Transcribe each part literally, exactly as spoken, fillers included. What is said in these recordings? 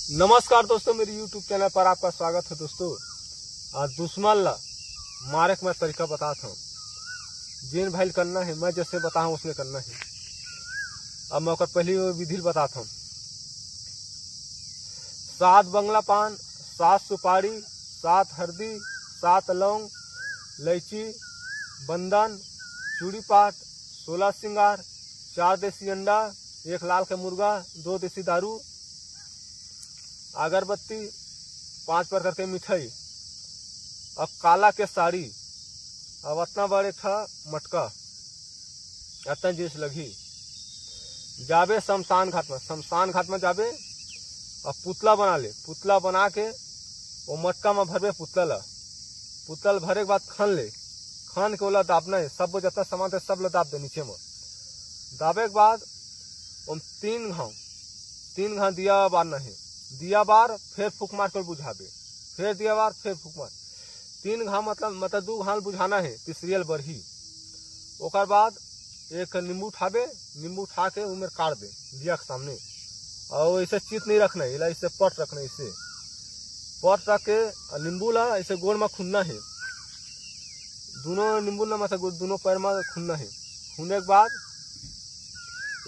नमस्कार दोस्तों, मेरे YouTube चैनल पर आपका स्वागत है। दोस्तों, आज दुश्मन ला मारे के मैं तरीका बतात हूँ। जेन भाई करना है, मैं जैसे बताऊँ उसने करना है। अब मैं ओकर पहली वो विधि बतात हूँ। सात बंगला पान, सात सुपारी, सात हरदी, सात लौंग, लैची, बंदन, चूड़ी पाट, सोलह सिंगार, चार देसी अंडा, एक लाल के मुर्गा, दो देसी दारू, अगरबत्ती, पांच प्रकार के मिठाई, अब काला के साड़ी, अब अतना बड़े ठा मटका, अतना जिनिस लगही। जाबे शमशान घाट में, शमशान घाट में जाबे, अब पुतला बना ले, पुतला बना के वो मटका में भरबे पुतला ला। पुतला ला भरे के बाद खन ले, खन के ओला दाबना है, सब जतना सामान थे सब ला दाब दे नीचे में। दाबे के बाद ओम तीन घाव, तीन घाव दिया बारना है। दिया बार, फिर फूक मार के बुझाबे, फिर दिया बार, फिर फूक मार। तीन घाव मतलब, मतलब दू घाव बुझाना है, तीसरी ल बरही। ओकर बाद एक नींबू उठाबे, नींबू उठा के उमेर काट दे दिया के सामने, और ऐसे चित नहीं रखना है, इला ऐसे पट रखना है, ऐसे पट रख के नींबू ला ऐसे गोड़ में खुनना है, दोनों नींबू ला मतलब गो-, दोनों पैर में खुनना है। खुने के बाद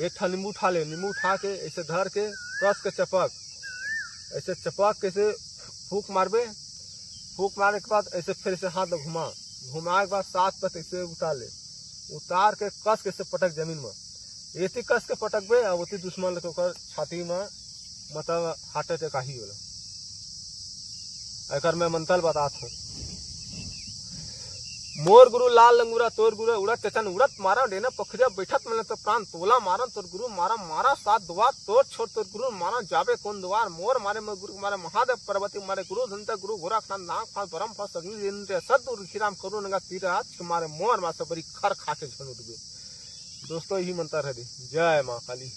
एक ठा नींबू उठा ले, नींबू उठा के ऐसे धर के कस के चपक, ऐसे चपक के ऐसे फूक मारबे। फूक मारे के बाद ऐसे फिर से हाथ ला घुमा, घुमाए के बाद सात पत ऐसे उतार ले, उतार के कस के ऐसे पटक जमीन में। एती कस के पटकबे, अब ओती दुश्मन ला तो ओकर छाती में मतलब हार्ट अटैक आही होला। एकर मैं मंत्र बतात हूँ। मोर गुरु लाल लंगूरा, तोर गुरु उड़त चचन, उड़त मारा डेना पखरिया, बैठत मन तो प्राण तोला मारन, तोर गुरु मारा, मारा सात दुआर, तोर छोड़ तोर गुरु मारा, जाबे कौन दुआर, मोर मारे मोर गुरु मारे, महादेव पार्वती मारे, गुरु धनता गुरु गोरखनाथ, नाग फाल ब्रह्म फाल सगनी इंद्र, सदगुरु श्री राम करुण गंगा तीर, आज के मारे मोर मार से बड़ी खर खा के झन उठबे। दोस्तों, यही मंत्र है दी। जय माँ काली।